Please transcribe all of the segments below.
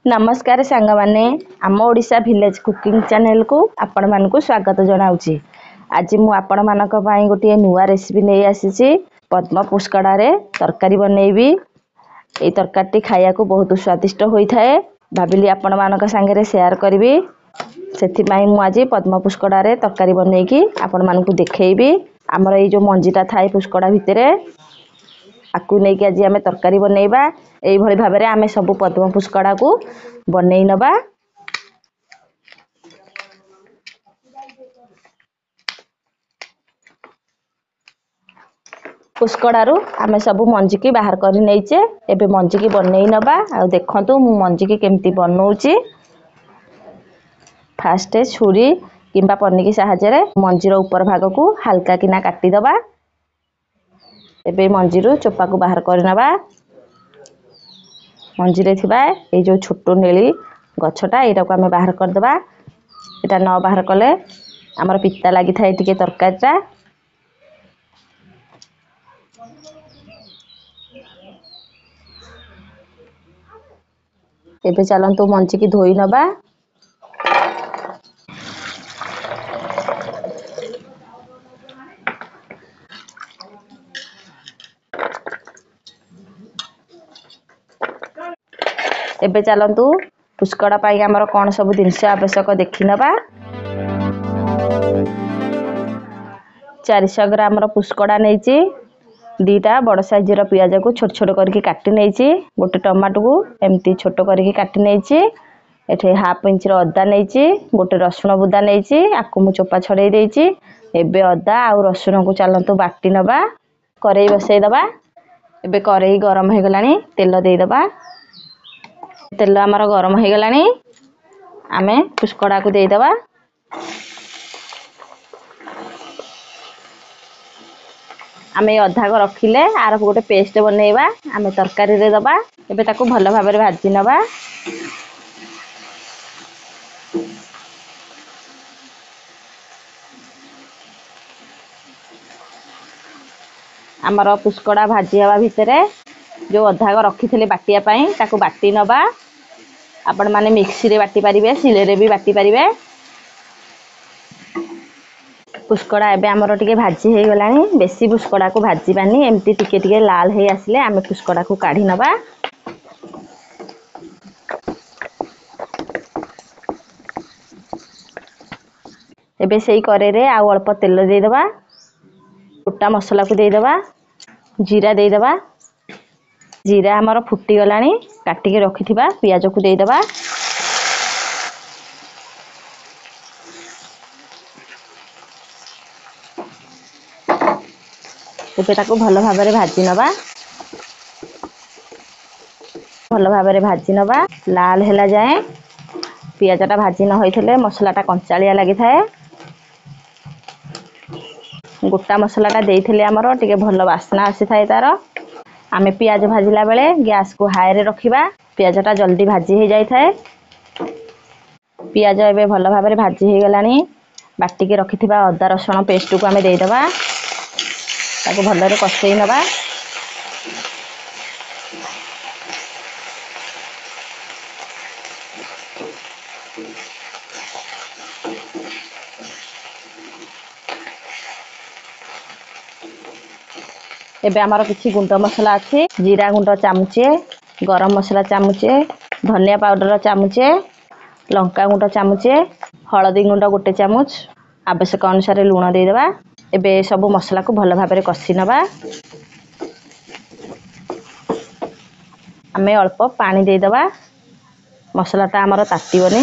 ନମସ୍କାର ସାଙ୍ଗମାନେ, ଆମ ଓଡ଼ିଶା ଭିଲେଜ କୁକିଂ ଚ୍ୟାନେଲକୁ ଆପଣମାନଙ୍କୁ ସ୍ୱାଗତ ଜଣାଉଛି। ଆଜି ମୁଁ ଆପଣମାନଙ୍କ ପାଇଁ ଗୋଟିଏ ନୂଆ ରେସିପି ନେଇ ଆସିଛି। ପଦ୍ମ ପୁଷ୍କଡ଼ାରେ ତରକାରୀ ବନେଇବି। ଏଇ ତରକାରୀଟି ଖାଇବାକୁ ବହୁତ ସ୍ୱାଦିଷ୍ଟ ହୋଇଥାଏ। ଭାବିଲି ଆପଣମାନଙ୍କ ସାଙ୍ଗରେ ସେୟାର କରିବି, ସେଥିପାଇଁ ମୁଁ ଆଜି ପଦ୍ମ ପୁଷ୍କଡ଼ାରେ ତରକାରୀ ବନେଇକି ଆପଣମାନଙ୍କୁ ଦେଖେଇବି। ଆମର ଏଇ ଯେଉଁ ମଞ୍ଜିଟା ଥାଏ ପୁଷ୍କଡ଼ା ଭିତରେ, ଆକୁ ନେଇକି ଆଜି ଆମେ ତରକାରୀ ବନେଇବା। ଏଇଭଳି ଭାବରେ ଆମେ ସବୁ ପଦ୍ମ ପୁଷ୍କଡ଼ାକୁ ବନେଇ ନେବା। ପୁଷ୍କଡ଼ାରୁ ଆମେ ସବୁ ମଞ୍ଜିକି ବାହାର କରି ନେଇଛେ, ଏବେ ମଞ୍ଜିକି ବନେଇ ନେବା। ଆଉ ଦେଖନ୍ତୁ ମୁଁ ମଞ୍ଜିକି କେମିତି ବନଉଛି। ଫାଷ୍ଟ ଛୁରୀ କିମ୍ବା ପନିକି ସାହାଯ୍ୟରେ ମଞ୍ଜିର ଉପର ଭାଗକୁ ହାଲକା କିନା କାଟିଦେବା। ଏବେ ମଞ୍ଜିରୁ ଚୋପାକୁ ବାହାର କରିନେବା। ମଞ୍ଜିରେ ଥିବା ଏଇ ଯେଉଁ ଛୋଟ ନେଳି ଗଛଟା, ଏଇଟାକୁ ଆମେ ବାହାର କରିଦେବା। ଏଇଟା ନ ବାହାର କଲେ ଆମର ପିତା ଲାଗିଥାଏ ଟିକେ ତରକାରୀଟା। ଏବେ ଚାଲନ୍ତୁ ମଞ୍ଜିକି ଧୋଇ ନେବା। ଏବେ ଚାଲନ୍ତୁ ପୁଷ୍କଡ଼ା ପାଇଁ ଆମର କ'ଣ ସବୁ ଜିନିଷ ଆବଶ୍ୟକ ଦେଖିନେବା। 400 ଗ୍ରାମର ପୁଷ୍କଡ଼ା ନେଇଛି, 2ଟା ବଡ଼ ସାଇଜର ପିଆଜକୁ ଛୋଟ ଛୋଟ କରିକି କାଟି ନେଇଛି, ଗୋଟେ ଟମାଟୋକୁ ଏମିତି ଛୋଟ କରିକି କାଟି ନେଇଛି, ଏଠି ହାଫ୍ ଇଞ୍ଚର ଅଦା ନେଇଛି, ଗୋଟେ ରସୁଣ ବୁଦା ନେଇଛି, ଆକୁ ମୁଁ ଚୋପା ଛଡ଼େଇ ଦେଇଛି। ଏବେ ଅଦା ଆଉ ରସୁଣକୁ ଚାଲନ୍ତୁ ବାଟି ନେବା। କରେଇ ବସେଇ ଦେବା। ଏବେ କରେଇ ଗରମ ହେଇଗଲାଣି, ତେଲ ଦେଇଦେବା। ତେଲ ଆମର ଗରମ ହେଇଗଲାଣି, ଆମେ ପୁଷ୍କଡ଼ାକୁ ଦେଇଦେବା। ଆମେ ଅଧାକ ରଖିଲେ ଆର ଗୋଟେ ପେଷ୍ଟ ବନେଇବା, ଆମେ ତରକାରୀରେ ଦେବା। ଏବେ ତାକୁ ଭଲ ଭାବରେ ଭାଜି ନେବା। ଆମର ପୁଷ୍କଡ଼ା ଭାଜି ହେବା ଭିତରେ ଯେଉଁ ଅଧାକ ରଖିଥିଲେ ବାଟିବା ପାଇଁ, ତାକୁ ବାଟି ନେବା। ଆପଣମାନେ ମିକ୍ସିରେ ବାଟି ପାରିବେ, ଶିଳରେ ବି ବାଟି ପାରିବେ। ପୁଷ୍କଡ଼ା ଏବେ ଆମର ଟିକେ ଭାଜି ହେଇଗଲାଣି। ବେଶୀ ପୁଷ୍କଡ଼ାକୁ ଭାଜିବାନି, ଏମିତି ଟିକେ ଟିକେ ଲାଲ ହେଇ ଆସିଲେ ଆମେ ପୁଷ୍କଡ଼ାକୁ କାଢ଼ି ନେବା। ଏବେ ସେଇ କରେଇରେ ଆଉ ଅଳ୍ପ ତେଲ ଦେଇଦେବା, ଗୋଟା ମସଲାକୁ ଦେଇଦେବା, ଜିରା ଦେଇଦେବା। ଜିରା ଆମର ଫୁଟିଗଲାଣି, କାଟିକି ରଖିଥିବା ପିଆଜକୁ ଦେଇଦେବା। ଏବେ ତାକୁ ଭଲ ଭାବରେ ଭାଜି ନେବା। ଭଲ ଭାବରେ ଭାଜି ନେବା ଲାଲ ହେଲା ଯାଏଁ। ପିଆଜଟା ଭାଜି ନ ହୋଇଥିଲେ ମସଲାଟା କଞ୍ଚାଳିଆ ଲାଗିଥାଏ। ଗୋଟା ମସଲାଟା ଦେଇଥିଲେ ଆମର ଟିକେ ଭଲ ବାସ୍ନା ଆସିଥାଏ ତାର। ଆମେ ପିଆଜ ଭାଜିଲା ବେଳେ ଗ୍ୟାସକୁ ହାଇରେ ରଖିବା, ପିଆଜଟା ଜଲ୍ଦି ଭାଜି ହେଇଯାଇଥାଏ। ପିଆଜ ଏବେ ଭଲ ଭାବରେ ଭାଜି ହେଇଗଲାଣି। ବାଟିକି ରଖିଥିବା ଅଦା ରସୁଣ ପେଷ୍ଟକୁ ଆମେ ଦେଇଦେବା, ତାକୁ ଭଲରେ କଷେଇ ନେବା। ଏବେ ଆମର କିଛି ଗୁଣ୍ଡ ମସଲା ଅଛି। ଜିରା ଗୁଣ୍ଡ ଚାମଚେ, ଗରମ ମସଲା ଚାମଚେ, ଧନିଆ ପାଉଡ଼ର ଚାମଚେ, ଲଙ୍କା ଗୁଣ୍ଡ ଚାମଚେ, ହଳଦୀ ଗୁଣ୍ଡ 1 ଚାମଚ, ଆବଶ୍ୟକ ଅନୁସାରେ ଲୁଣ ଦେଇଦେବା। ଏବେ ସବୁ ମସଲାକୁ ଭଲ ଭାବରେ କଷି ନେବା। ଆମେ ଅଳ୍ପ ପାଣି ଦେଇଦେବା, ମସଲାଟା ଆମର ତାତିବନି।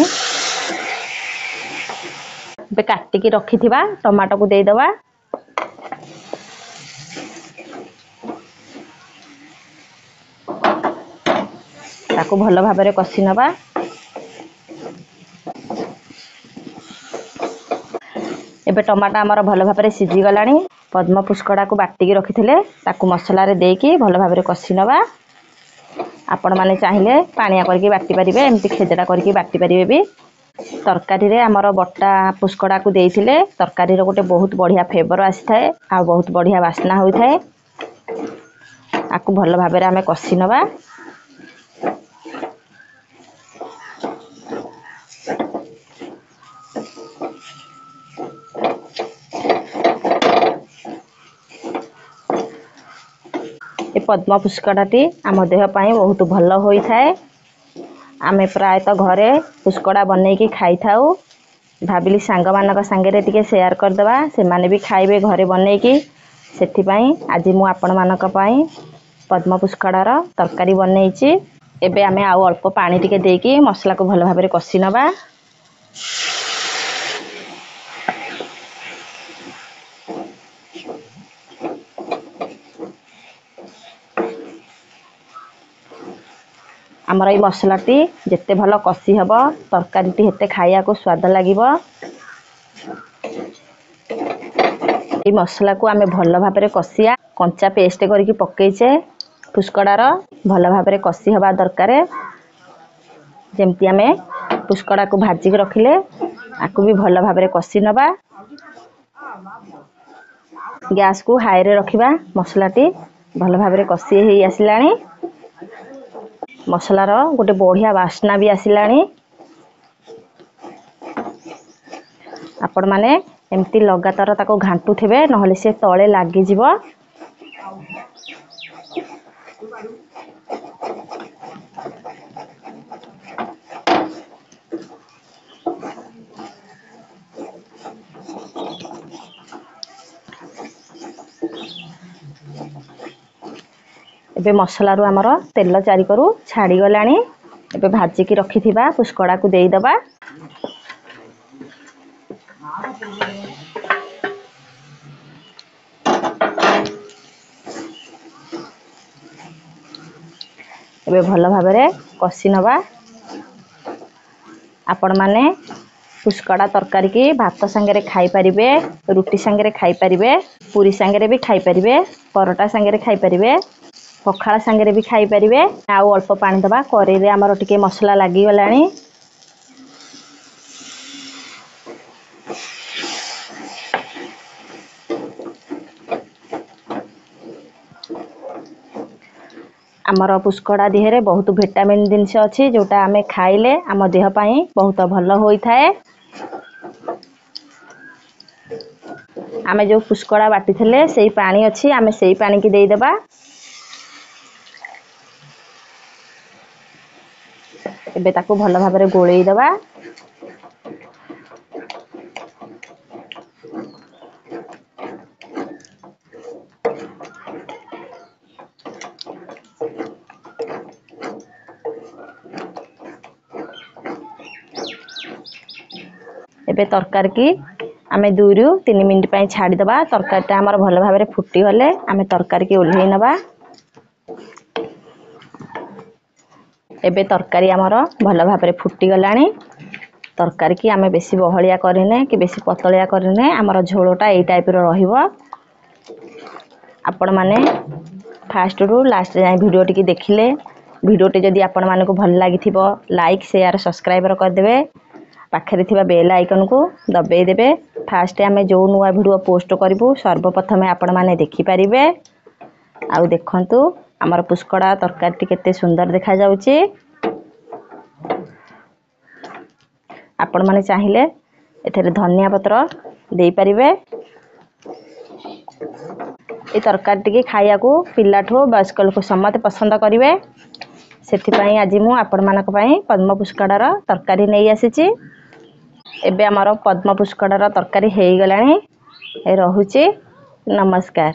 ଏବେ କାଟିକି ରଖିଥିବା ଟମାଟୋକୁ ଦେଇଦେବା। ତାକୁ ଭଲ ଭାବରେ କଷି ନେବା। ଏବେ ଟମାଟୋ ଆମର ଭଲ ଭାବରେ ସିଝିଗଲାଣି। ପଦ୍ମ ପୁଷ୍କଡ଼ାକୁ ବାଟିକି ରଖିଥିଲେ, ତାକୁ ମସଲାରେ ଦେଇକି ଭଲ ଭାବରେ କଷି ନେବା। ଆପଣମାନେ ଚାହିଁଲେ ପାଣିଆ କରିକି ବାଟି ପାରିବେ, ଏମିତି ଖେଦଡ଼ା କରିକି ବାଟି ପାରିବେ ବି। ତରକାରୀରେ ଆମର ବଟା ପୁଷ୍କଡ଼ାକୁ ଦେଇଥିଲେ ତରକାରୀର ଗୋଟେ ବହୁତ ବଢ଼ିଆ ଫ୍ଲେଭର ଆସିଥାଏ ଆଉ ବହୁତ ବଢ଼ିଆ ବାସ୍ନା ହୋଇଥାଏ। ଆକୁ ଭଲ ଭାବରେ ଆମେ କଷି ନେବା। ପଦ୍ମ ପୁଷ୍କଡ଼ାଟି ଆମ ଦେହ ପାଇଁ ବହୁତ ଭଲ ହୋଇଥାଏ। ଆମେ ପ୍ରାୟତଃ ଘରେ ପୁଷ୍କଡ଼ା ବନେଇକି ଖାଇଥାଉ। ଭାବିଲି ସାଙ୍ଗମାନଙ୍କ ସାଙ୍ଗରେ ଟିକେ ସେୟାର କରିଦେବା, ସେମାନେ ବି ଖାଇବେ ଘରେ ବନେଇକି। ସେଥିପାଇଁ ଆଜି ମୁଁ ଆପଣମାନଙ୍କ ପାଇଁ ପଦ୍ମ ପୁଷ୍କଡ଼ାର ତରକାରୀ ବନେଇଛି। ଏବେ ଆମେ ଆଉ ଅଳ୍ପ ପାଣି ଟିକେ ଦେଇକି ମସଲାକୁ ଭଲ ଭାବରେ କଷି ନେବା। ଆମର ଏଇ ମସଲାଟି ଯେତେ ଭଲ କଷି ହେବ, ତରକାରୀଟି ସେତେ ଖାଇବାକୁ ସ୍ୱାଦ ଲାଗିବ। ଏଇ ମସଲାକୁ ଆମେ ଭଲ ଭାବରେ କଷିଆ, କଞ୍ଚା ପେଷ୍ଟ କରିକି ପକେଇଛେ ପୁଷ୍କଡ଼ାର, ଭଲ ଭାବରେ କଷି ହେବା ଦରକାର। ଯେମିତି ଆମେ ପୁଷ୍କଡ଼ାକୁ ଭାଜିକି ରଖିଲେ, ଆକୁ ବି ଭଲ ଭାବରେ କଷି ନେବା। ଗ୍ୟାସକୁ ହାଇରେ ରଖିବା। ମସଲାଟି ଭଲ ଭାବରେ କଷି ହେଇ ଆସିଲାଣି। ମସଲାର ଗୋଟେ ବଢ଼ିଆ ବାସ୍ନା ବି ଆସିଲାଣି। ଆପଣମାନେ ଏମିତି ଲଗାତାର ତାକୁ ଘାଣ୍ଟୁଥିବେ, ନହେଲେ ସେ ତଳେ ଲାଗିଯିବ। ଏବେ ମସଲାରୁ ଆମର ତେଲ ଚାରିକରୁ ଛାଡ଼ିଗଲାଣି। ଏବେ ଭାଜିକି ରଖିଥିବା ପୁଷ୍କଡ଼ାକୁ ଦେଇଦେବା। ଏବେ ଭଲ ଭାବରେ କଷି ନେବା। ଆପଣମାନେ ପୁଷ୍କଡ଼ା ତରକାରୀକି ଭାତ ସାଙ୍ଗରେ ଖାଇପାରିବେ, ରୁଟି ସାଙ୍ଗରେ ଖାଇପାରିବେ, ପୁରୀ ସାଙ୍ଗରେ ବି ଖାଇପାରିବେ, ପରଟା ସାଙ୍ଗରେ ଖାଇପାରିବେ, ପଖାଳ ସାଙ୍ଗରେ ବି ଖାଇପାରିବେ। ଆଉ ଅଳ୍ପ ପାଣି ଦେବା। କରେଇରେ ଆମର ଟିକେ ମସଲା ଲାଗିଗଲାଣି। ଆମର ପୁଷ୍କଡ଼ା ଦେହରେ ବହୁତ ଭିଟାମିନ୍ ଜିନିଷ ଅଛି, ଯେଉଁଟା ଆମେ ଖାଇଲେ ଆମ ଦେହ ପାଇଁ ବହୁତ ଭଲ ହୋଇଥାଏ। ଆମେ ଯେଉଁ ପୁଷ୍କଡ଼ା ବାଟିଥିଲେ ସେଇ ପାଣି ଅଛି, ଆମେ ସେଇ ପାଣିକି ଦେଇଦେବା। ଏବେ ତାକୁ ଭଲ ଭାବରେ ଗୋଳେଇ ଦେବା। ଏବେ ତରକାରୀକି ଆମେ 2ରୁ 3 ମିନିଟ୍ ପାଇଁ ଛାଡ଼ିଦେବା। ତରକାରୀଟା ଆମର ଭଲ ଭାବରେ ଫୁଟିଗଲେ ଆମେ ତରକାରୀକି ଓହ୍ଲେଇ ନେବା। ଏବେ ତରକାରୀ ଆମର ଭଲ ଭାବରେ ଫୁଟିଗଲାଣି। ତରକାରୀକି ଆମେ ବେଶୀ ବହଳିଆ କରିନେ କି ବେଶୀ ପତଳିଆ କରିନେ, ଆମର ଝୋଳଟା ଏଇ ଟାଇପ୍ର ରହିବ। ଆପଣମାନେ ଫାଷ୍ଟରୁ ଲାଷ୍ଟ ଯାଏଁ ଭିଡ଼ିଓଟିକି ଦେଖିଲେ। ଭିଡ଼ିଓଟି ଯଦି ଆପଣମାନଙ୍କୁ ଭଲ ଲାଗିଥିବ, ଲାଇକ୍, ସେୟାର, ସବସ୍କ୍ରାଇବର କରିଦେବେ। ପାଖରେ ଥିବା ବେଲ୍ ଆଇକନ୍କୁ ଦବେଇ ଦେବେ। ଫାଷ୍ଟ ଆମେ ଯେଉଁ ନୂଆ ଭିଡ଼ିଓ ପୋଷ୍ଟ କରିବୁ, ସର୍ବପ୍ରଥମେ ଆପଣମାନେ ଦେଖିପାରିବେ। ଆଉ ଦେଖନ୍ତୁ, ଆମର ପୁଷ୍କଡ଼ା ତରକାରୀଟି କେତେ ସୁନ୍ଦର ଦେଖାଯାଉଛି। ଆପଣମାନେ ଚାହିଁଲେ ଏଥିରେ ଧନିଆ ପତ୍ର ଦେଇପାରିବେ। ଏ ତରକାରୀ ଟିକେ ଖାଇବାକୁ ପିଲାଠୁ ବୟସ୍କ ଲୋକ ସମସ୍ତେ ପସନ୍ଦ କରିବେ। ସେଥିପାଇଁ ଆଜି ମୁଁ ଆପଣମାନଙ୍କ ପାଇଁ ପଦ୍ମ ପୁଷ୍କଡ଼ାର ତରକାରୀ ନେଇ ଆସିଛି। ଏବେ ଆମର ପଦ୍ମ ପୁଷ୍କଡ଼ାର ତରକାରୀ ହେଇଗଲାଣି। ରହୁଛି, ନମସ୍କାର।